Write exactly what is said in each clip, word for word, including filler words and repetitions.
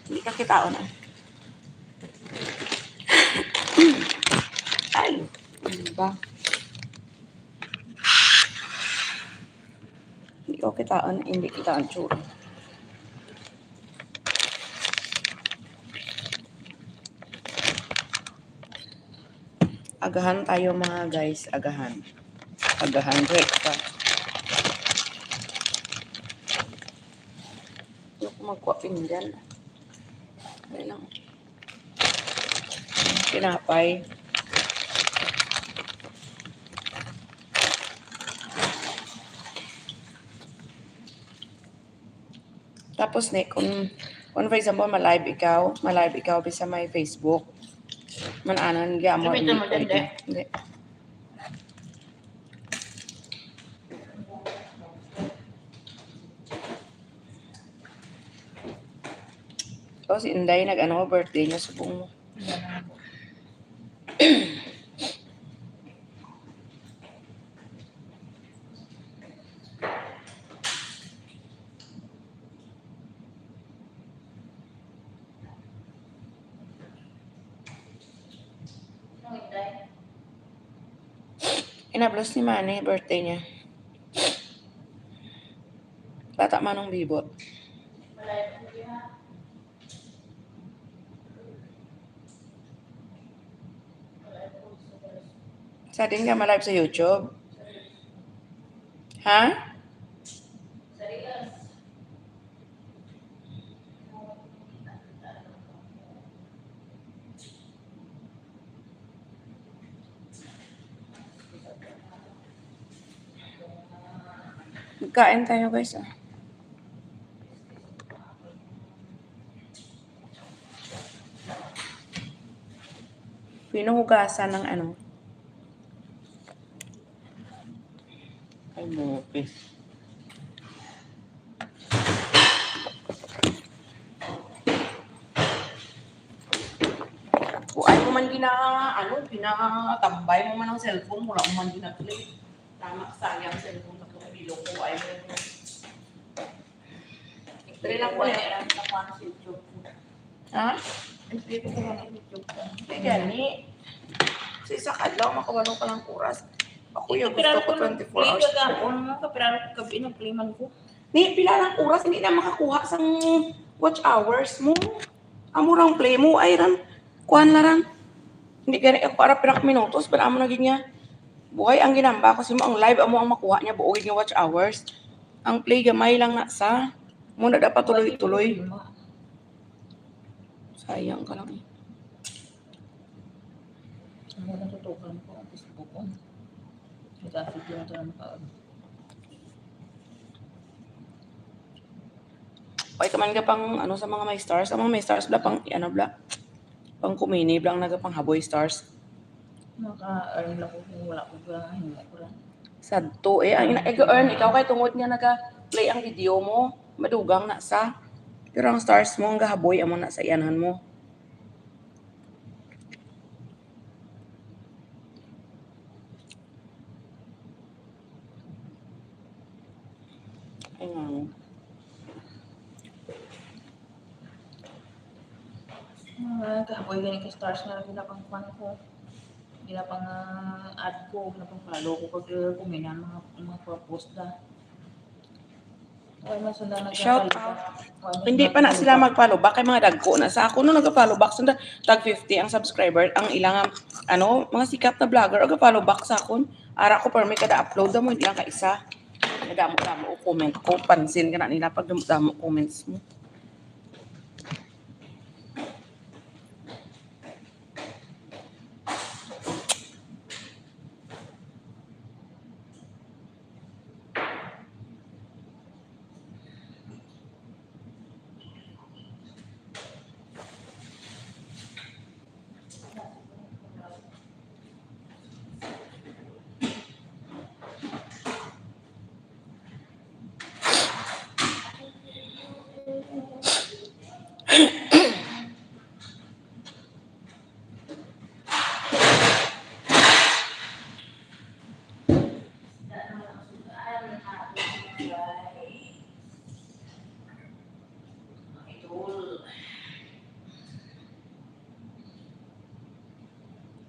Hindi ka kitaon, ah. Ay, ano ba? Hindi ko kitaon, hindi kitaon tsura. Agahan tayo, mga guys, agahan. Agahan breakfast. Ano ko magkuha pinggan? Dali lang. Tinapay. Tapos ni, kung, kung for example, ma-live ikaw, ma-live ikaw bisa may Facebook. Man-anon, gyamo, Sabi hindi ito maganda. Pwede. Hindi. O, si Inday, nag-ano, birthday niya, subong mo. Inablos ni Manny, birthday niya. Bata Manong Bibot. Sa din ka ma-live sa YouTube? Ha? Magkain tayo, guys, ah. Pinuhugasan ng ano. Ay, mukis. Kuan mo man gina-, ano, ginatambay mo man ang cellphone, wala mo man gina-play. Tama, sayang cellphone sa pagkabilo ko. Ay, mo. Dali lang po, eh, sa kuan sa YouTube. Ha? Ang dito ko lang ang YouTube ko. Kaya gani, sa isa ka adlaw, makawalo ka lang oras. Ako yung gusto ko twenty-four hours. Kapiraro ko, kapiraro ko, gabi, nag-play man ko. Ni, pila lang oras, hindi na makakuha sang watch hours mo. Amo rang play mo, ay ran, kuan la ran. Hindi gani ako ara pira ka minutos, pero amo na gid niya. Buhay ang ginamba ko, simo ang live, amo ang makuha niya, buo gid nga watch hours. Ang play, gamay lang na sa, mo na dapat tuloy-tuloy. Sayang ka lang eh. Ano natutukan ko ang Facebook ko? Nag-active lang ito ng makaon. Ay, kaman ka pang, ano, sa mga may stars. Ang mga may stars, bla, pang, ano, bla, pang kumini, bla, ang naga pang haboy stars. Maka-earn lang ko kung wala ko, kaya hindi ko lang. Sadto, eh. Ang ina-, ega-earn, ikaw kay tungod nga naga-play ang video mo, madugang na sa. Pero ang stars mo, ang gahaboy, amo na sa iyanhan mo. Ayan. Ah, kahaboy gani ka stars nga ginapang kwan ko. Ginapang, ah, add ko, ginapang follow ko pag, eh, kuminan mga, mga post da. Shout out. Hindi pa na sila mag-follow back kay mga dagko na. Sa ako, no, nag-follow back, sunda, tag fifty ang subscriber, ang ilang, ano, mga sikat na vlogger, nag-follow back sa akon. Ara ko, pero may kada upload mo, hindi lang ka isa. Nadamo-damo o comment ko, pansin ka na nila pag damo comments mo.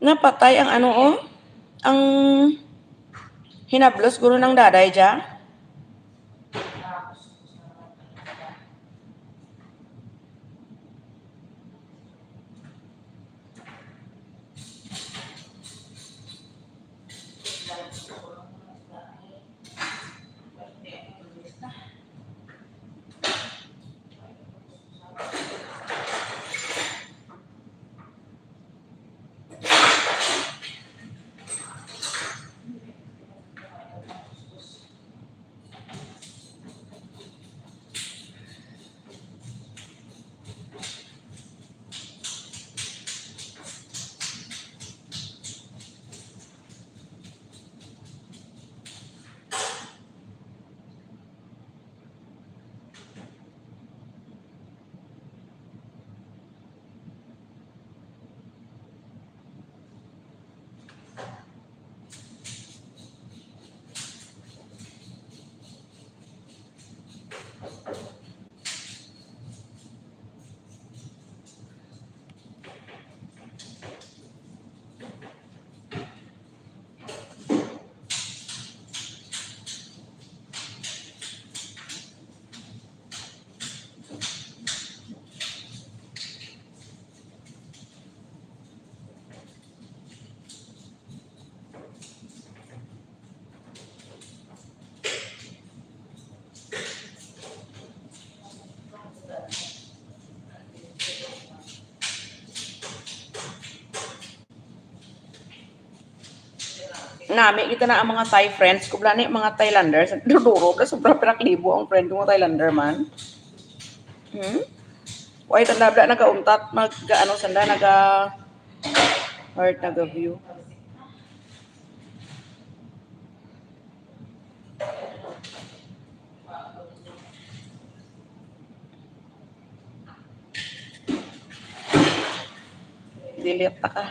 Napatay ang ano, oh. Ang hinablos guro ng daday dya. Nami kita na ang mga Thai friends ko, bala ni mga Thailanders. Duduro ka, sobra pira ka libo ang friend ko nga Thailander man. Hmm? Why tanda bala nagauntat, mag, ano, sanda, naga, heart, naga view. Delete ta ka.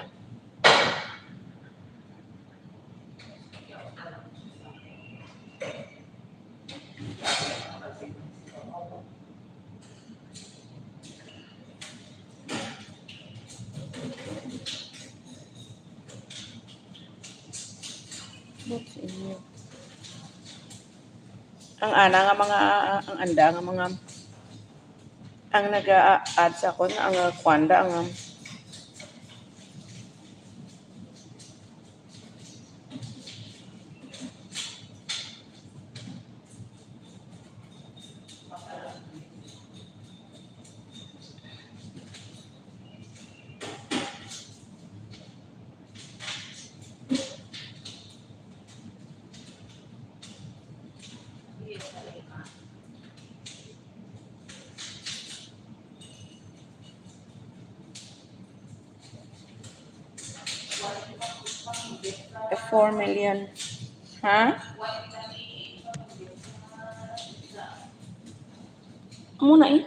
What's in you? Ang ana nga mga, ang anda nga mga, ang naga-add sa akon, ang, ah, kwanda, ang, um, Four million. Ha? Amo na eh.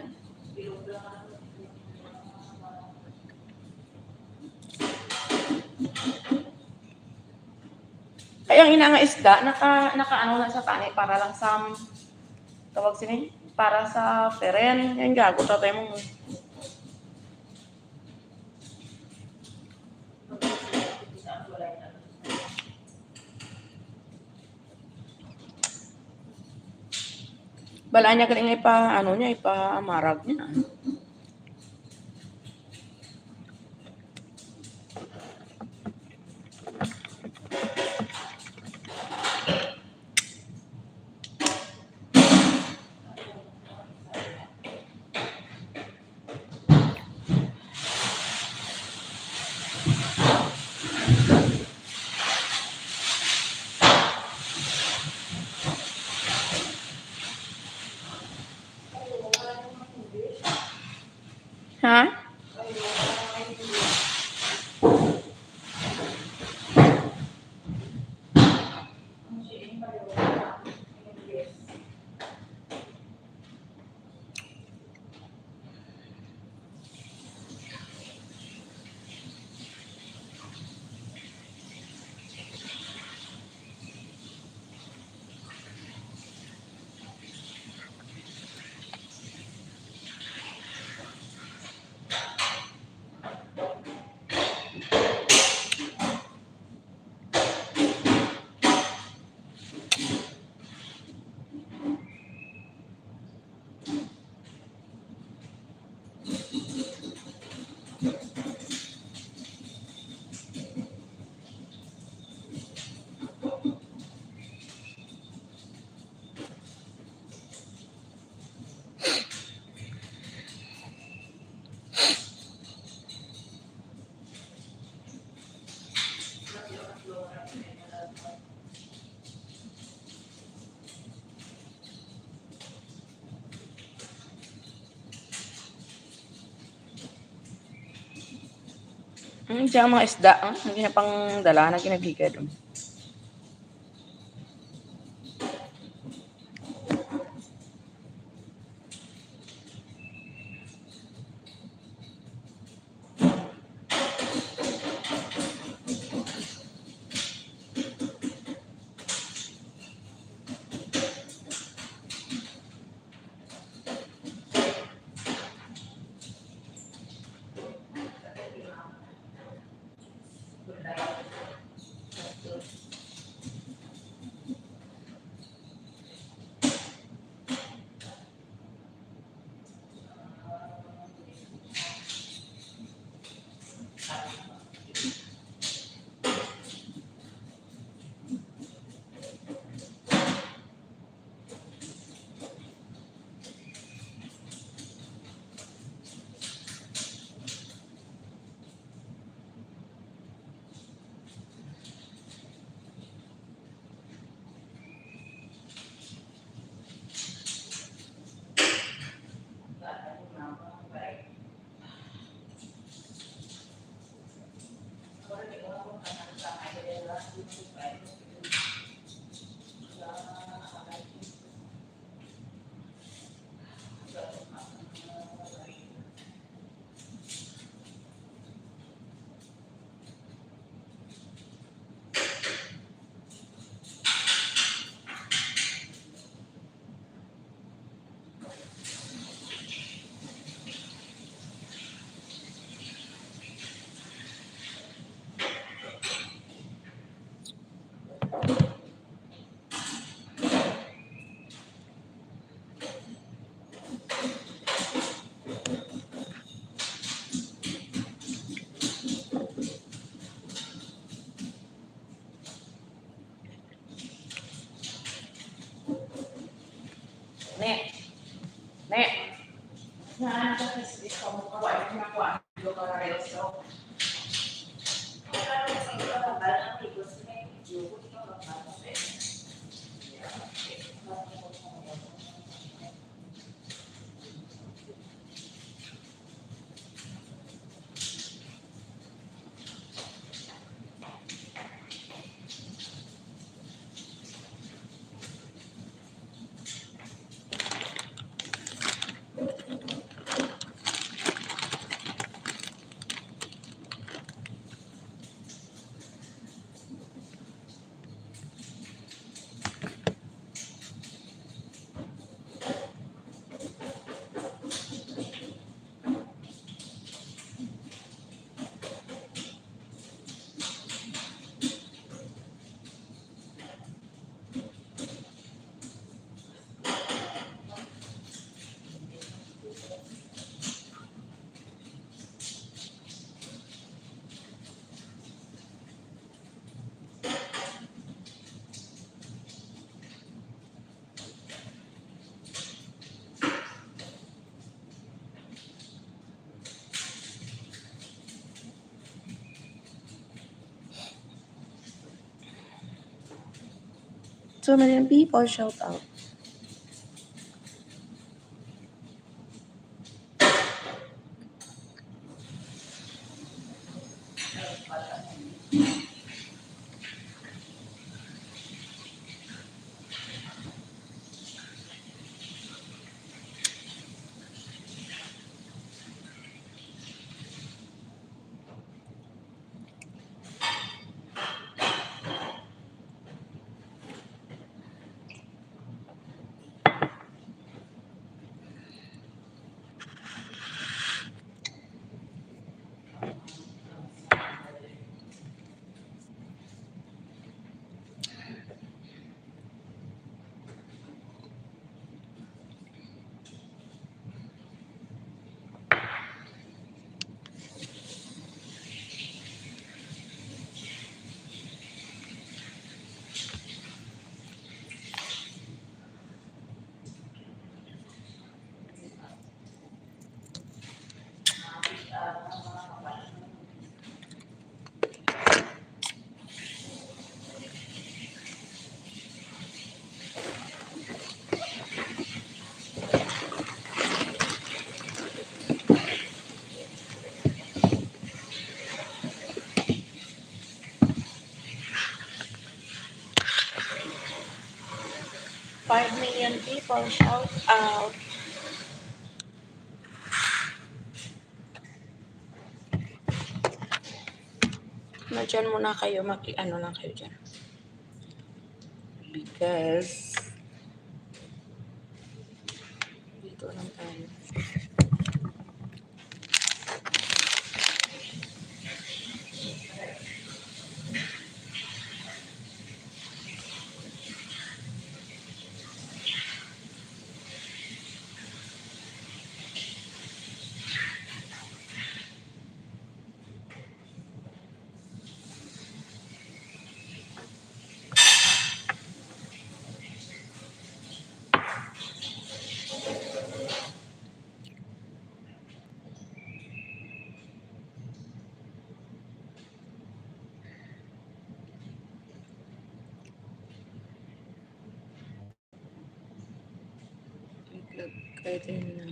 Ay, ang ina nga isda, naka, naka ano na sa tani para lang sa, tawag sini, para sa peren. Yan, gago, tatay mo. Bala niya galing ipa, ano niya, ipa-amarag niya. Ha? Hmm, diyan ang mga isda, ah. Ang ginapangdala na ginagigad, oh. Ne. Ne. Two million people shout out. People, shout out. Na dyan muna kayo, maki-, ano lang kayo dyan. Because, dito lang tayo. Pwede na.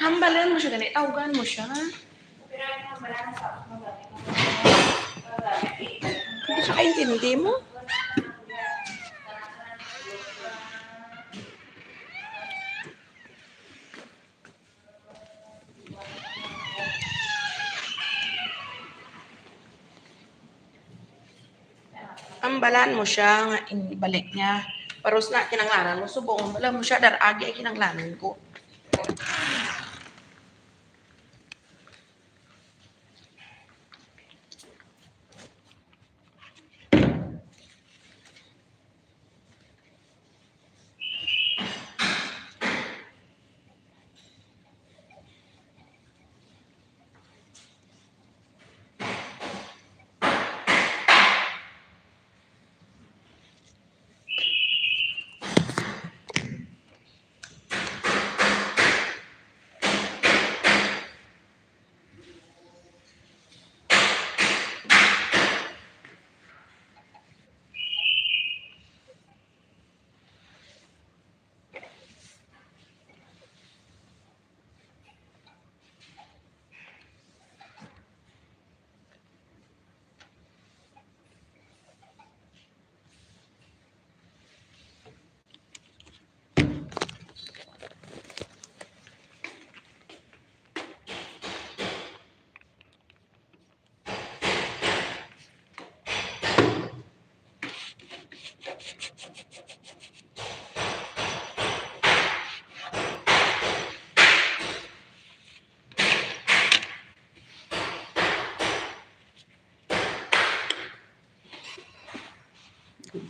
Hambalan mo siya gani, tawgan mo siya. Hindi siya kaintindi mo. Hambalan mo siya nga ibalik niya. Paros na kinanglanan mo subong, hambalan mo siya, dar-agi ay kinanglanan ko.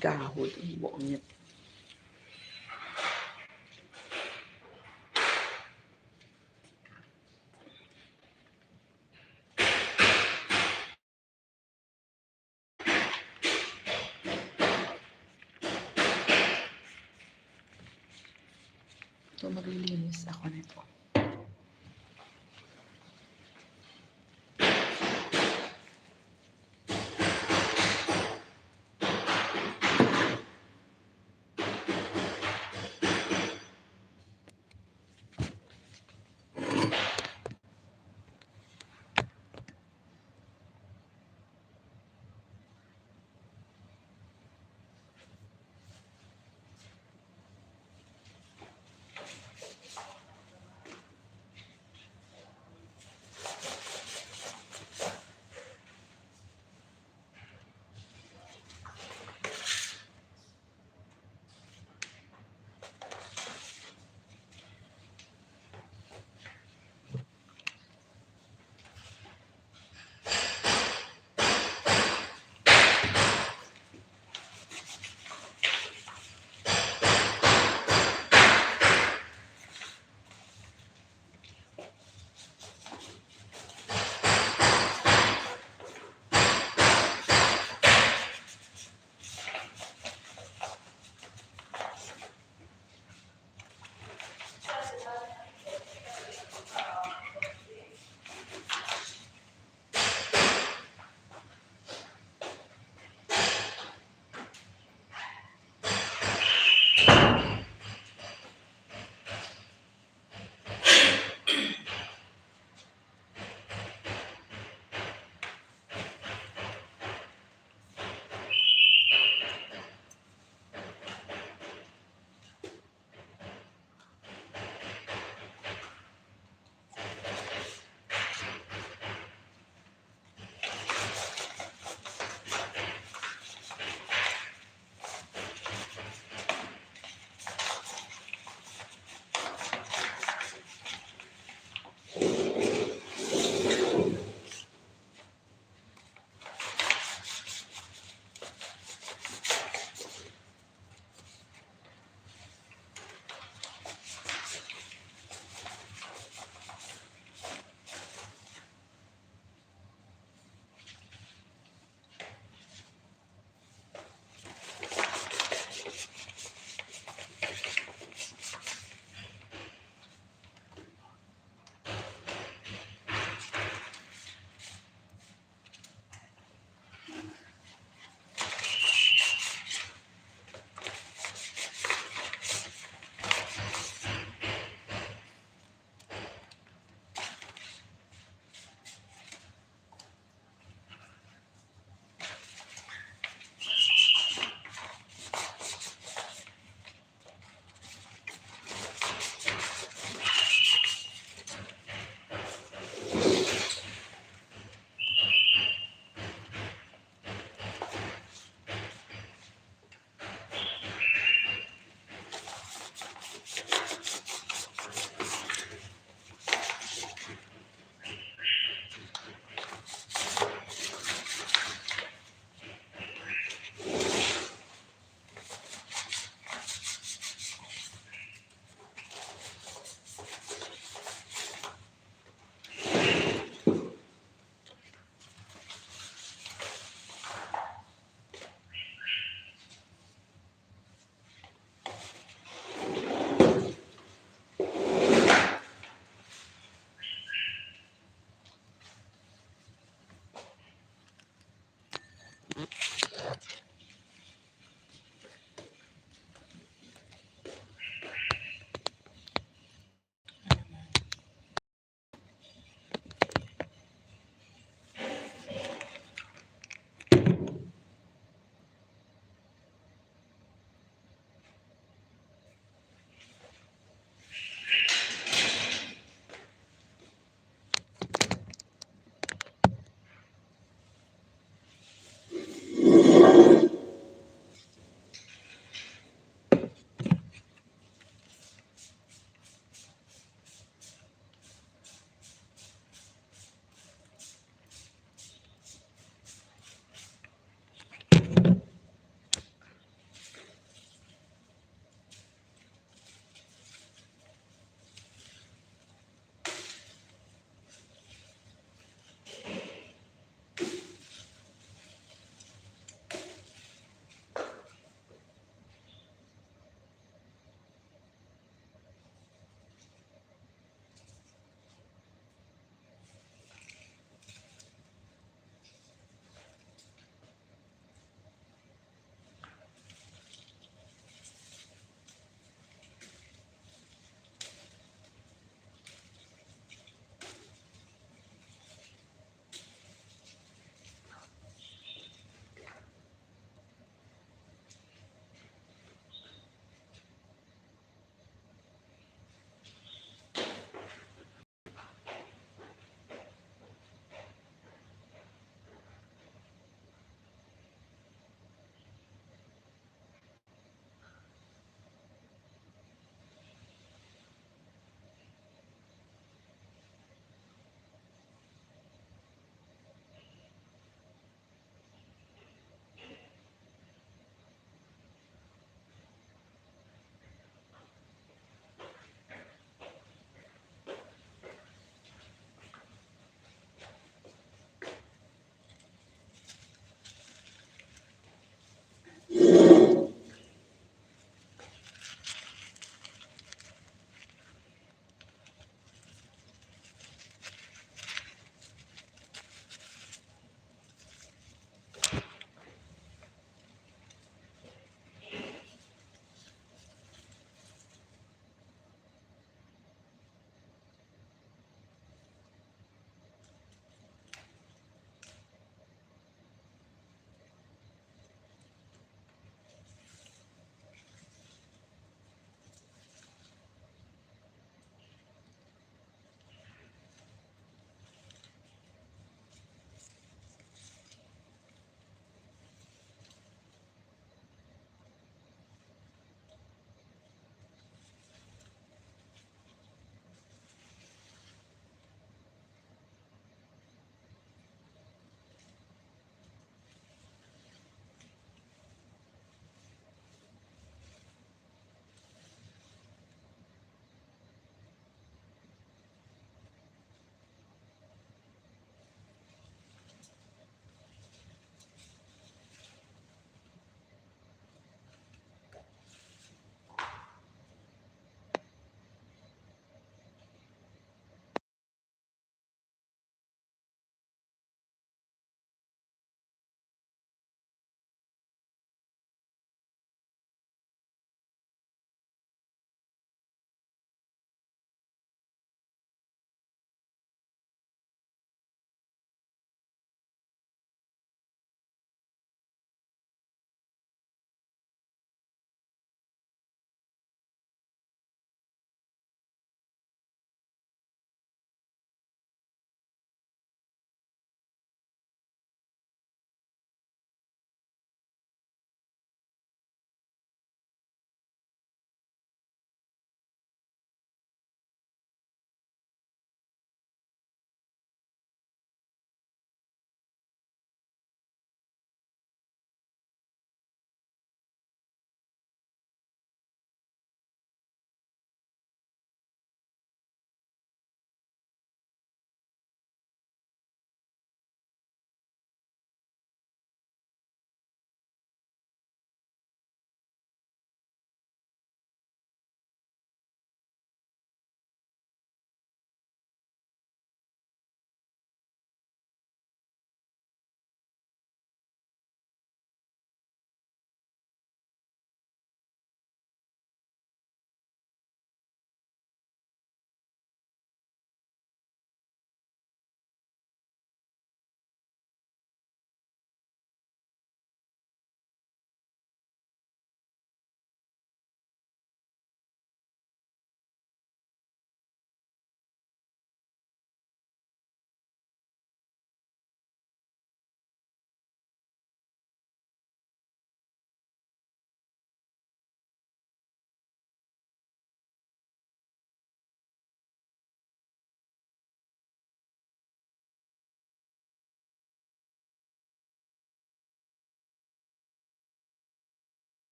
Gahod ang buang niya. Ito, maglilinis ako nito.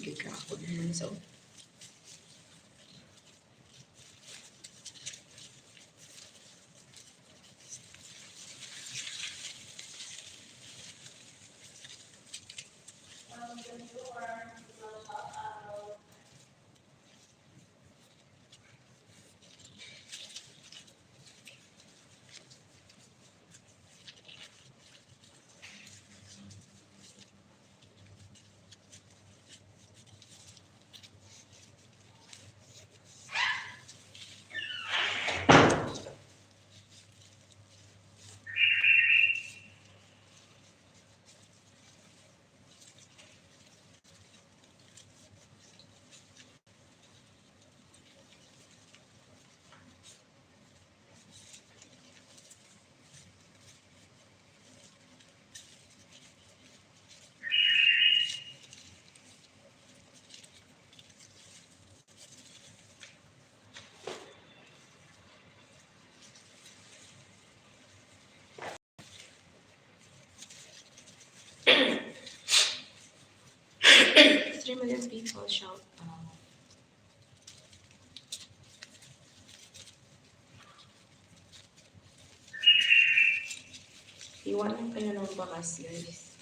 Ikaw, ako naman sa Three million people shout out. Iwanan kayo ng bakas, guys.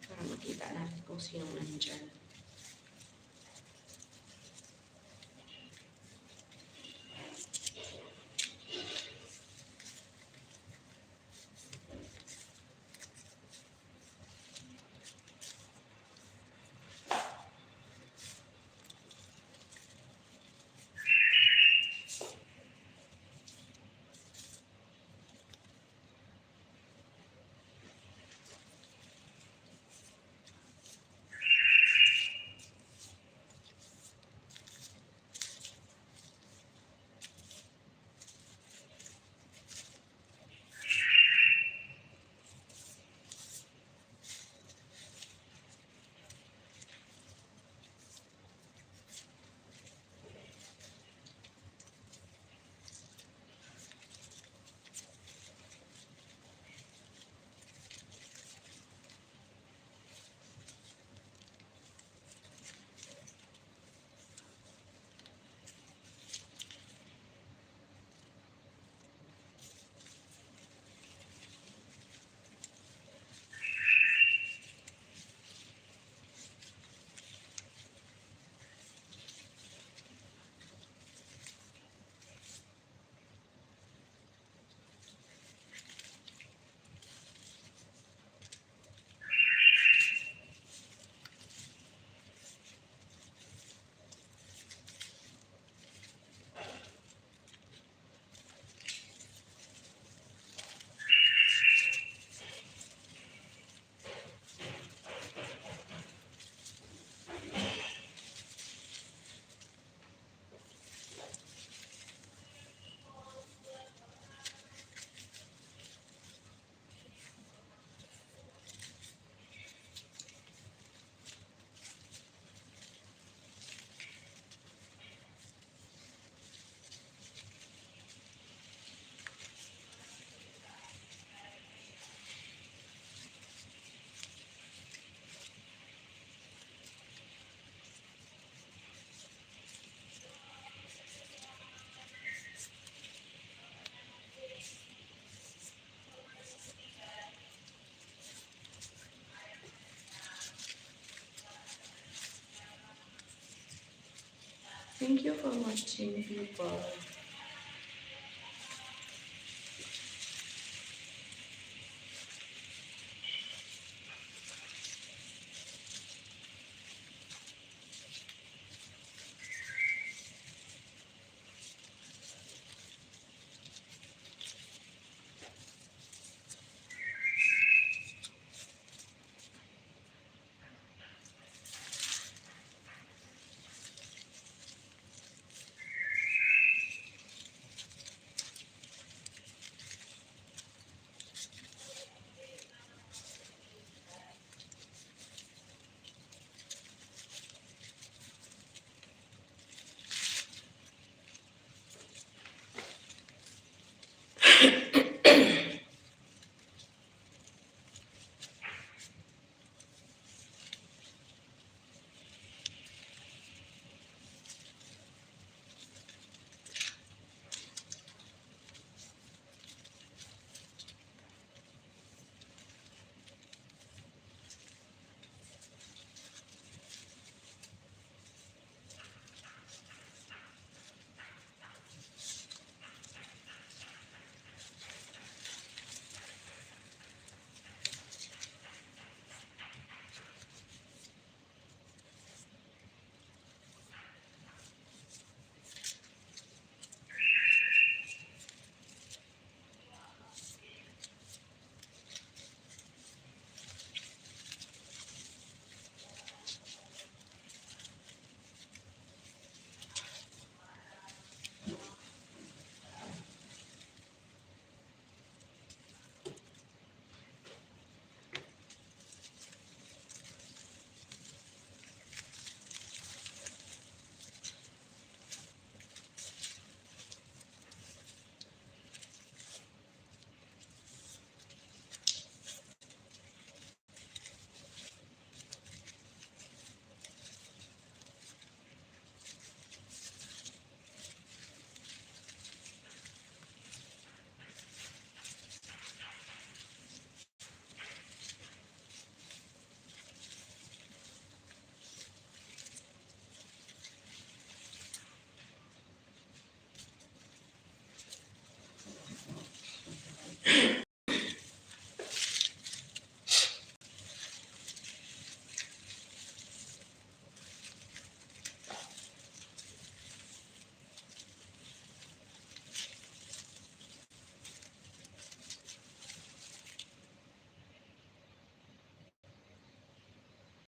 Para makita natin kung sino nandyan. Thank you for watching, people.